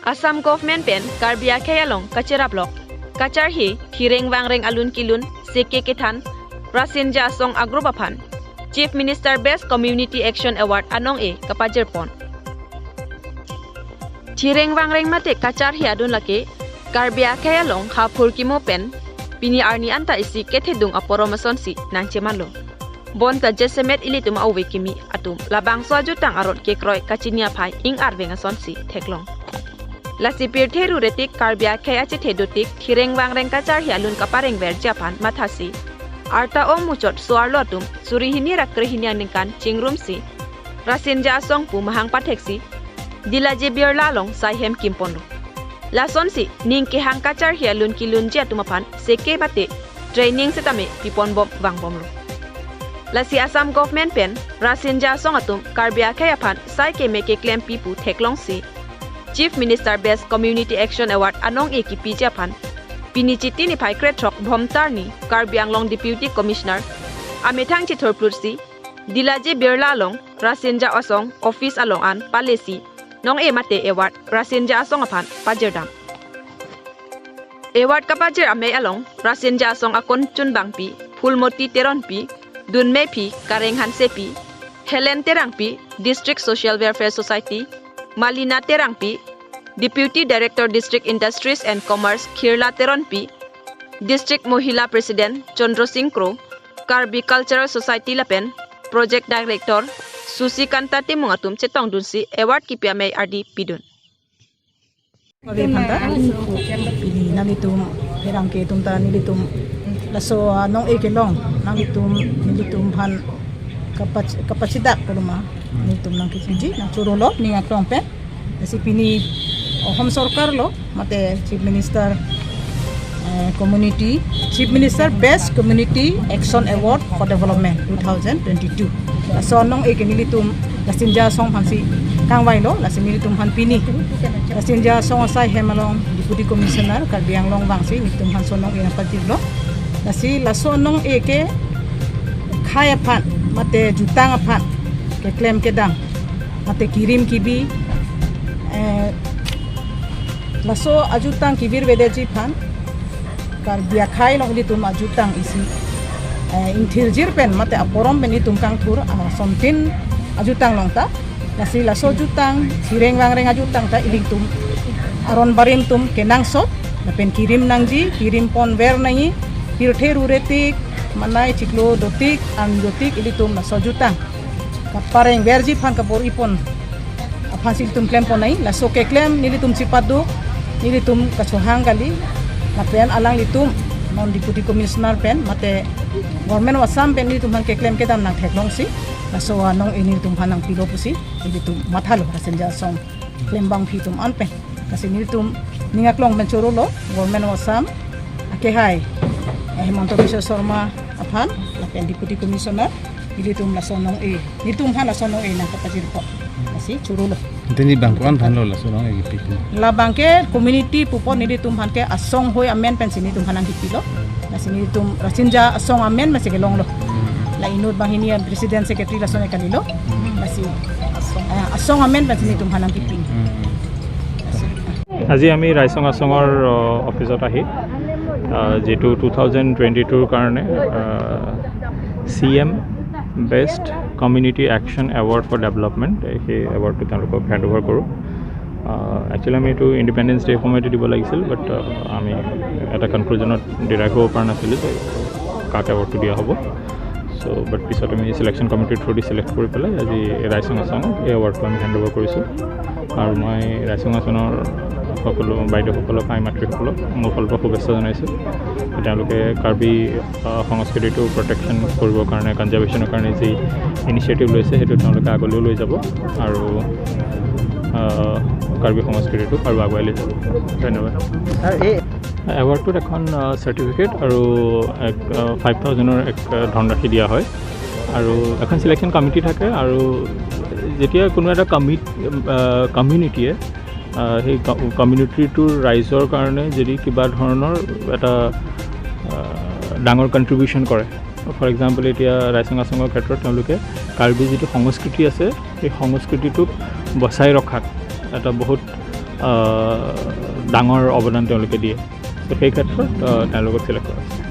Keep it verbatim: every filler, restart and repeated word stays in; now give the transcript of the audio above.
Assam Government pen Karbi akhei along kacheraplok kacharhe thireng vangreng alun kelun seke kethan Rasinja Asong a-group aphan Chief Minister Best Community Action Award anong-e kapajirpon. Thireng vangreng mate kacharhe adun lake Karbi akhei along haphur kimo pen pini arni anta isi kethedung aporom asonsi nangchemanlo. Bonta jasemet ilitum a-ove kimi atum labangso ajutang arot kekroi kachini aphai ing-arveng asonsi theklong. Lasi pirthe ruretik Karbi akhei achethe dotik thireng vangreng kacharhe alun kaparengverji aphan mathasi arta-o muchot so-arlo atum suri hini ra krehini aningkan chingrumsi Rasinja Asong pu mahang patheksi Dilaji Birla along saihem kimponlo. Lasonsi ning kehang kacharhe alun kelunji atum aphan seke mate training setame piponbom vangbomlo. Lasi Assam Government pen Rasinja Asong atum Karbi akhei aphan sai keme keklempi pu theklongsi Chief Minister Best Community Action Award anong-e kipiji aphan pini Chiti niphai krethrok Bhomtar ni Karbi Anglong Deputy Commissioner amethang chithurplutsi Dilaji Birla along Rasinja Asong office along an palesi nong-e mate award Rasinja Asong aphan pajirdam. Award kapajir amei along Rasinja Asong akon chunbangpi Phulmoti Teronpi, dunmephi Kareng Hansepi, Helen Terangpi, District Social Welfare Society, Malina Terangpi, Deputy Director District Industries and Commerce Khirla Teronpi, District Mohila President Chandra Singh Kro, Karbi Cultural Society lapen Project Director Susi Kanta Timung atum chetongdunsi award kipi amei ardi pidun. Ave phanta, pini nanglitum pherangke atum ta nelitum laso anong-e kelong nanglitum nelitum aphan kapach- kapachidak koloma nelitum nangkipiji nangchorolo ning aklong pen. Lasi pini Assam Sorkar lo mate Chief Minister, eh, Community Chief Minister Best Community Action Award for Development two thousand twenty-two. Laso anong-e ke nelitum Rasinja Asong aphansi kangvailo, lasi nelitum aphan pini Rasinja Asong asaihem along Deputy Commissioner Karbi Anglong vangsi nelitum aphan laso anong-e nangpajirlo. Lasi laso anong-e ke khei aphan mate jutang aphan keklem kedam mate kirim kibi, eh, laso ajutang kevir vedeji aphan Karbi akhei along ilitum ajutang isi, eh, ingthirjir pen mate aporom pen ilitum kangthur, ah, somtin ajutang along ta. Lasi laso jutang thireng vangreng ajutang ta ilitum aron barim atum kenangsot lapen kirim nangji, kirim ponver nangji, pirthe ruretik, manai chiklo dotik, an dotik ilitum laso jutang kaparengverji aphan kabor-ipon aphansi ilitum klempon nangji. Laso keklem nelitum chipaduk, nelitum kachohang kali, lapen alanglitum non Deputy Commissioner pen mate Government of Assam pen nelitum aphan keklem kedam nangtheklongsi laso anong-e nelitum aphan nangpilo pusi nelitum mathalo Rasinja Asong klembangpi atum an pen. Lasi nelitum ning aklong pen chorolo Government of Assam akehai, eh, Himanta Biswa Sarma aphan lapen Deputy Commissioner nelitum laso anong-e, nelitum aphan laso anong-e nangkapajirpo. Lasi chorolo. Ante neli bang ko-an aphanlo laso anong-e kipi? Labang ke community pupon nelitum aphan ke asong hoi amen pensi nelitum aphan nangkipilo. Lasi nelitum Rasinja Asong amen masi kelonglo. La inut banghini an President Secretary lason kalilo. Lasi, ah, asong amen pensi nelitum aphan nangkipi. আজি আমি ৰাইচং আছঙৰ, অ, অফিচত আহি, আ, যিটো two thousand twenty tour কাৰণে, uh, C M best community action award for development, সেই এৱাৰ্ডটো তেওঁলোকক হেণ্ড অভাৰ কৰোঁ। আ, একচুৱেলি আমি এইটো ইণ্ডিপেণ্ডেন্স ডে সময়তে দিব লাগিছিল, বাট, আ, আমি এটা কনক্লুজনত ডিৰাইভ হ'ব পৰা নাছিলোঁ যে কাক এৱাৰ্ডটো দিয়া হ'ব। চ' বাট পিছত আমি ছিলেকশ্যন কমিটিৰ থ্ৰুদি ছিলেক্ট কৰি পেলাই আজি এই ৰাইচং আছঙক এই এৱাৰ্ডটো আমি হেণ্ড অভাৰ কৰিছোঁ। আৰু মই ৰাইচং আছঙৰ সকলো বাইদেউসকলক, আই মাতৃসকলক মোৰ ফালৰ পৰা শুভেচ্ছা জনাইছোঁ। তেওঁলোকে কাৰ্বি, আহ, সংস্কৃতিটো প্ৰটেকশ্যন কৰিবৰ কাৰণে, কনজাৰ্ভেশ্যনৰ কাৰণে যি ইনিচিয়েটিভ লৈছে, সেইটো তেওঁলোকে আগলৈও লৈ যাব আৰু, আহ, কাৰ্বি সংস্কৃতিটো আৰু আগুৱাই লৈ যাব। ধন্যবাদ। ছাৰ, এই এৱাৰ্ডটোত এখন, আহ, চাৰ্টিফিকেট আৰু এক, আহ, ফাইভ থাউজেণ্ডৰ এক, আহ, ধনৰাশি দিয়া হয়। আৰু এখন ছিলেকশ্যন কমিটি থাকে আৰু যেতিয়া কোনো এটা কমি-, আহ, কমিউনিটিয়ে, আহ, সেই ক-, কমিউনিটিটোৰ ৰাইজৰ কাৰণে যদি কিবা ধৰণৰ এটা, আহ, ডাঙৰ কণ্ট্ৰিবিউশ্যন কৰে, ফৰ এক্সাম্পল এতিয়া ৰাইচং আছঙৰ ক্ষেত্ৰত তেওঁলোকে কাৰ্বি যিটো সংস্কৃতি আছে, সেই সংস্কৃতিটোক বচাই ৰখাত এটা বহুত আহ, ডাঙৰ অৱদান তেওঁলোকে দিয়ে। তো সেই ক্ষেত্ৰত, আহ, তেওঁলোকক চিলেক্ট কৰা হৈছে।